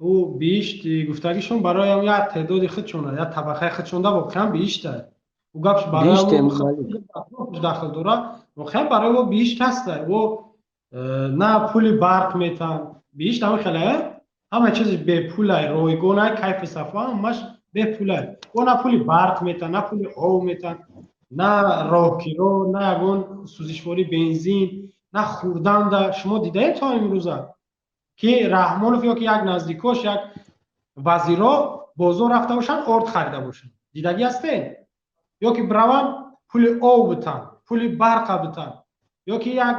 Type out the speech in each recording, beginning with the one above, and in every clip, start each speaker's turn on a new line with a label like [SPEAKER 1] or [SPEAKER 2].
[SPEAKER 1] Ӯ биҳишт гуфтагишон барои як теъдоди худшона, як табақаи худшонда воқеан биҳишта. Ӯ гапш барои дахл дора, воқеан барои ӯ биҳишт ҳаста. Ӯ на пули барқ метан, биҳишт ҳама хеле ҳама чиз бепулай, ройгонай, кайфи сафо ҳамаш бепулай. Ӯ на пули барқ метан, на пули ов метан, на роҳкиро, на ягон сӯзишворӣ бензин, на хӯрданда. Шумо дидаед то имрӯза, ки Раҳмонов ё ки як наздикош, як вазиро бозор рафта бошанд, орд харида бошанд? Дидагӣ ҳастед? Ё ки бираванд, пули ов битан, пули барқа битан, ё ки як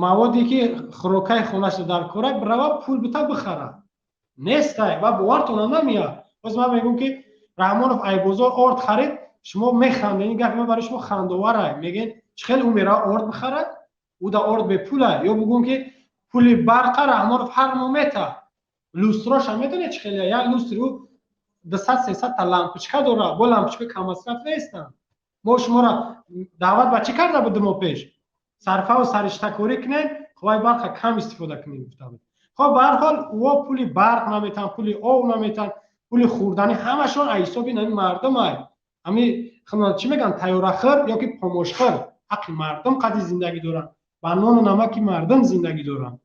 [SPEAKER 1] маводе ки хӯрокаи хонаша дар кора, бирава пул бита бихара? Нестай ва бовартонам намеяд. Боз ман мегӯм, ки Раҳмонов ай бозор орд харид, шумо механдед. Ин гапи ман барои шумо хандоварай. Мегӯед, чӣ хел ӯ мерава орд бихарад, ӯ да орд бепулай? Ё бугӯм, ки пули барқа Раҳмонов ҳар моҳ мета. Люстроша медонед чӣ хеле? Як люстри ӯ 200, 300 та лампочка дорад. Бо лампочка каммасраф нестанд. Мо шуморо даъват ба чӣ карда будем мо пеш? Сарфаву сариштакорӣ кунем, қувваи барқа кам истифода кунем, гуфта буд. Хоб, ба ҳар ҳол, ӯо пули барқ наметан, пули ов наметан, пули хӯрданӣ ҳамашон аз ҳисоби ҳами мардум. Ай ҳами чӣ мегӯянд, тайёрахӯр ё ки помошхӯр, ҳаққи мардум қади зиндагӣ доранд, ба нону намаки мардум зиндагӣ доранд.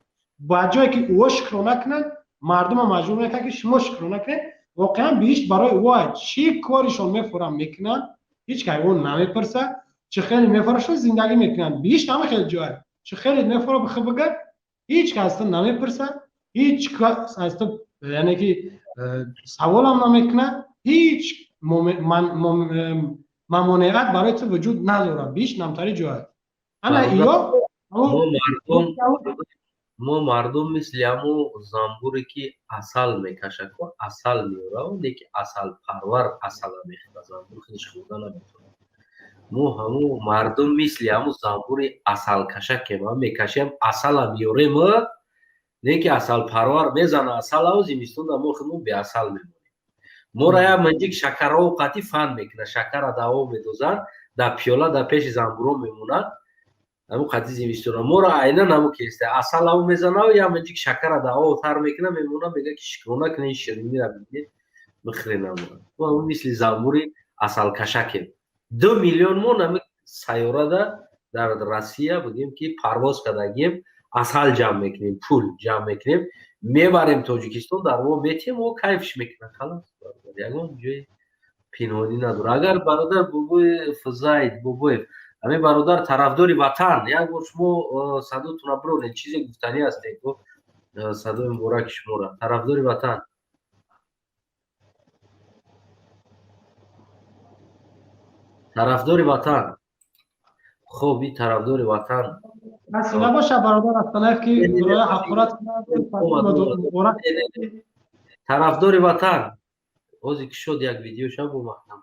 [SPEAKER 1] Ба ҷое ки ӯо шукрона кунанд, мардума маҷбур мекунад, ки шумо шукрона кунед. Воқеан биҳишт барои ӯо. Чӣ коришон мефорам мекунанд, ҳеҷ кай ӯ намепурсад. Чӣ хеле мефорашон зиндагӣ мекунанд. Биҳишт ҳама хеле ҷоя, чӣ хеле мефора бихӯ бигар, ҳеҷ кас аз ту намепурсад, ҳеҷ кас аз ту, яъне ки саволам намекунад, ҳеҷ мамониат барои ту вуҷуд надорад. Биҳишт намтари ҷоя ана иё.
[SPEAKER 2] Мо мардум мисли ҳамо занбуре, ки асал мекашад, асал меорад, не ки асалпарвар асала мехӯрад, занбур худаш хӯрда наметавонад. Мо ҳамо мардум мисли ҳамо занбури асалкашакем, мекашем, асала меорем, не ки асалпарвар мезана асалаву зимистонда мо худмо беасал мемонем. Моро як манҷик шакарову қатӣ фан мекунад, шакара даво медозанд, дар пиёла дар пеши занбурон мемонад. Ҳамун қати зимистона моро айнан ҳамун кеста, асалаву мезанаву як манҷик шакара даво тар мекунад, мемонад, мегӯяд, ки шукрона кунед, ширинира бибинед, бихӯред. Мо ҳамун мисли занбури асалкашакем. 2 миллион мо нами сайёрада дар Россия бигем, ки парвоз кардагием, асал ҷамъ мекунем, пул ҷамъ мекунем, мебарем Тоҷикистон, дар мо метиҳем, о кайфш мекунад, халос. Ягон ҷои пинҳонӣ надорад. Агар бародар Бобоев, Зайд Бобоев, ҳамин бародар тарафдори ватан, як бор шумо садотона бироред, чизе гуфтанӣ ҳастед, садои мубораки шуморо. Тарафдори ватан, тарафдори ватан. Хоб, ин тарафдори ватан.
[SPEAKER 1] Касе набошад, бародар Астанаев, ки барои ҳақорат.
[SPEAKER 2] Тарафдори ватан озе ки шуд, як видео ша бо маҳкам.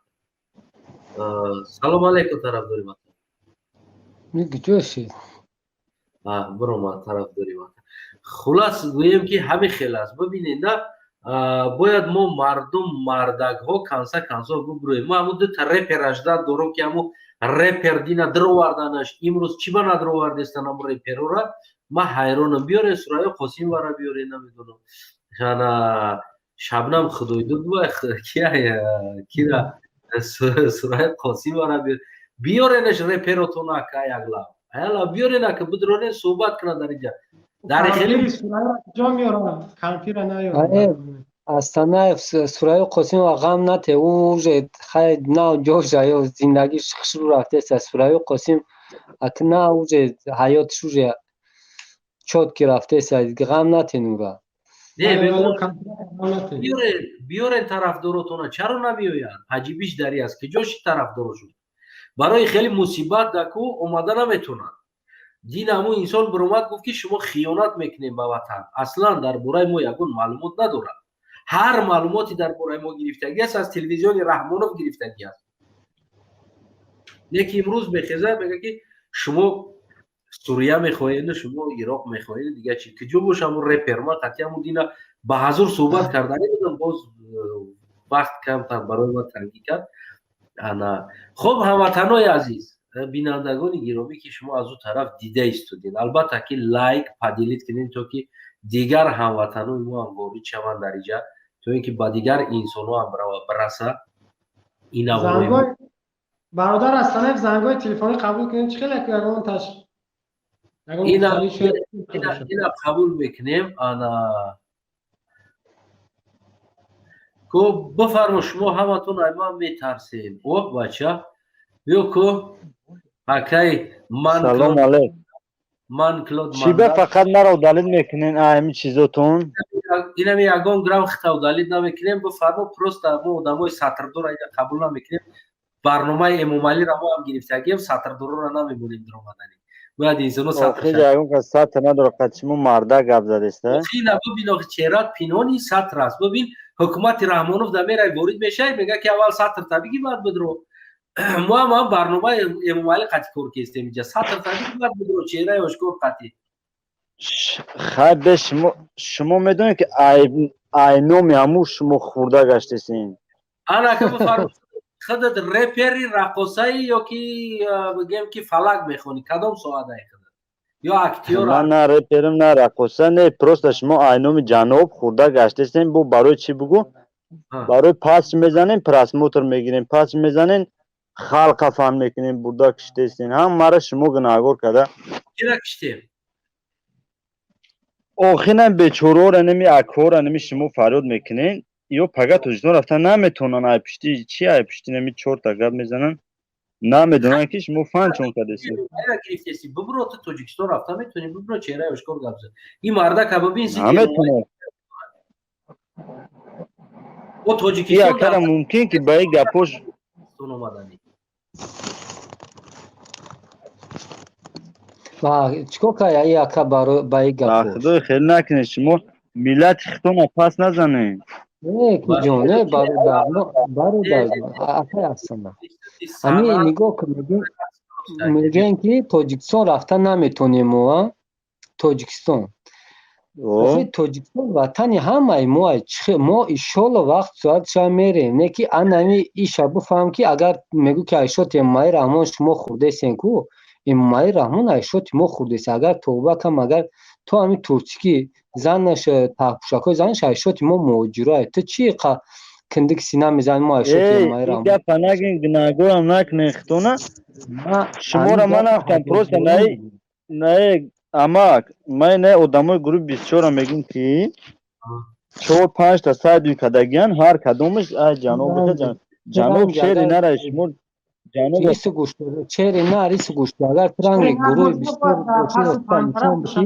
[SPEAKER 2] Салом алейкум, тарафдори ватан.
[SPEAKER 3] Ҷоши.
[SPEAKER 2] Биромад тарафдори ватан. Хулас, гӯем, ки ҳамин хел аст. Бибинед, на бояд мо мардум, мардакҳо канса кансо бубурӯем. Мо ҳамун дута репер аждад дорем, ки ҳамун репер дина дироварданаш, имрӯз чӣ ба надировардестан ҳамун реперора? Ман ҳайронам. Биёре Сурайё Қосимовара, биёре, намедонам, ана Шабнам Худойдуд, кира, Сурайё Қосимовара биёр, биёренаш реперотона, ака, як лав аяла биёрен, ака, бидронен, суҳбат кунад дар инҷа дар хеле.
[SPEAKER 1] Ҷо меорам, кампира наёрам.
[SPEAKER 3] Астанаев, Сурайё Қосимова ғам нате, ӯ уже хай нав ҷоша ё зиндагиш хушрӯ рафтеста. Сурайё Қосим ака на уже ҳаётиш уже чётко рафтеста, ғам натен ура.
[SPEAKER 2] Биёрен тарафдоротона, чаро намеоянд? Ҳаҷибиш дарӣ аст, ки ҷоши тарафдорошон барои хеле мусибат даку омада наметонанд. Дин ҳамун инсон биромад, гуфт, ки шумо хиёнат мекунем ба ватан. Аслан дар бораи мо ягон маълумот надорад. Ҳар маълумоти дар бораи мо гирифтагӣ аст, аз телевизиони Раҳмонов гирифтагӣ аст. Леки имрӯз мехезад, мегӯяд, ки шумо Сурия мехоҳеду шумо Ироқ мехоҳеду дига чи. Куҷо бош ҳамун репер? Ман қатъи ҳамун дина ба ҳазур суҳбат карданӣ будам, боз вақт камтар барои ман тангӣ кард. Ана хоб, ҳамватанои азиз, бинандагони гиромӣ, ки шумо аз ӯ тараф дида истодед, албатта ки лайк, поделить кунед, то ки Дигар ҳамватанои мо ҳам ворид шаванд дар иҷа, то ин ки ба дигар инсонҳо ҳам бираса ин.
[SPEAKER 1] Бародар Астанаев, зангҳои телефонӣ қабул кунем, чӣ хеле ягон таш
[SPEAKER 2] Ина қабул мекунем. Ана ко, бифармо, шумо ҳаматон ай ман метарсем. О, бача, биё ку, акай ман.
[SPEAKER 4] Салом алейк.
[SPEAKER 2] Ман Клод.
[SPEAKER 4] Чиба фақат маро удалить мекунен ҳамин чизотон?
[SPEAKER 2] Инами ягон грамм хита удалить намекунем, бифармо. Просто мо одамои сатрдора ина қабул намекунем. Барномаи Эмомалиро мо ҳам гирифтагием, сатрдорора намемонем даромадани. Бояд инсоно
[SPEAKER 4] сатр ягон кас сатр надора, қад шумо марда гап задеста.
[SPEAKER 2] Ина бибин, охи чеҳрат пинҳони сатр аст. Бибин, ҳукумати Раҳмонов да мерай, ворид мешавӣ, мега ки аввал сатр та биги, баъд бидро. Мо ҳам барномаи Эмомалӣ қатӣ кор кестем инҷа. Сатр та биги, баъд бидро, чеҳраи ошкор қатӣ.
[SPEAKER 4] Хай, бе шумо медонед, ки айноми ҳамун шумо хӯрда гаштесин.
[SPEAKER 2] Ана ка, бифармо, худат репери, раққосаи ё ки бигем ки фалак мехонӣ? Кадом соадаи худат ё актёр?
[SPEAKER 4] Ман на реперам, на раққоса, не. Просто шумо айноми ҷаноб хӯрда гаштесен. Бо барои чӣ, бугӯ? Барои пас мезанем, просмотр мегирем, пас мезанем, халқа фан мекунем, бурда киштесен. Ҳам мара шумо гунаҳгор карда.
[SPEAKER 2] Кира киштем?
[SPEAKER 4] Охирам бечораора, неми акора, неми шумо фарёд мекунен, ё пага Тоҷикистон рафта наметавонанд. Ай пишти чи, ай пишти неми чорта гап мезананд, намедонанд, ки шумо фан чон кардеси.
[SPEAKER 2] Гирифтеси, бибро, ту Тоҷикистон рафта метавонӣ, бибро, чеҳраи ошкор гап зан. Ин мардака бибин.
[SPEAKER 4] Наметавонад.
[SPEAKER 2] О, Тоҷикистон.
[SPEAKER 4] Акара мумкин ки ба ин гапош
[SPEAKER 2] омаданӣ.
[SPEAKER 3] Чикор кард и ака ба ин гапош?
[SPEAKER 4] Худои, хел накунед, шумо миллати хитона пас назанед.
[SPEAKER 3] Не, ҷон, не, бародар, бародар, акай Афсона, ами нигоҳ кун, мегӯем ки Тоҷикистон рафта наметонем мо, Тоҷикистон. Тоҷикистон ватани ҳамаи мо. Мо иншолло вақт соат ша мерем, не ки анами иша бифаҳм, ки агар мегӯ ки айшоти Эмомалӣ Раҳмон шумо хӯрдесен ку, Эмомалӣ Раҳмон айшоти мо хӯрдеса. Агар тавба кам, агар то ҳами турчики занаш, таҳпӯшакҳои занаш айшоти мо муҳоҷиро, ту чи киндик сина мезани, мо айшоти Эмомалӣ Раҳмон.
[SPEAKER 4] Гапа нагин, гунаҳгорам накунен хитона. Шуморо ман афтам, просто наи амак ман, не, одамои гурӯҳи 24-ро мегӯм, ки чор панҷта сайд кардагиян, ҳар кадомаш ай ҷаноб, ҷаноб шери нара, шумо.
[SPEAKER 3] Ҷаноб гӯш, чери на, рису гӯш, агар ту ранги гурӯҳи 24 нишон бишӣ.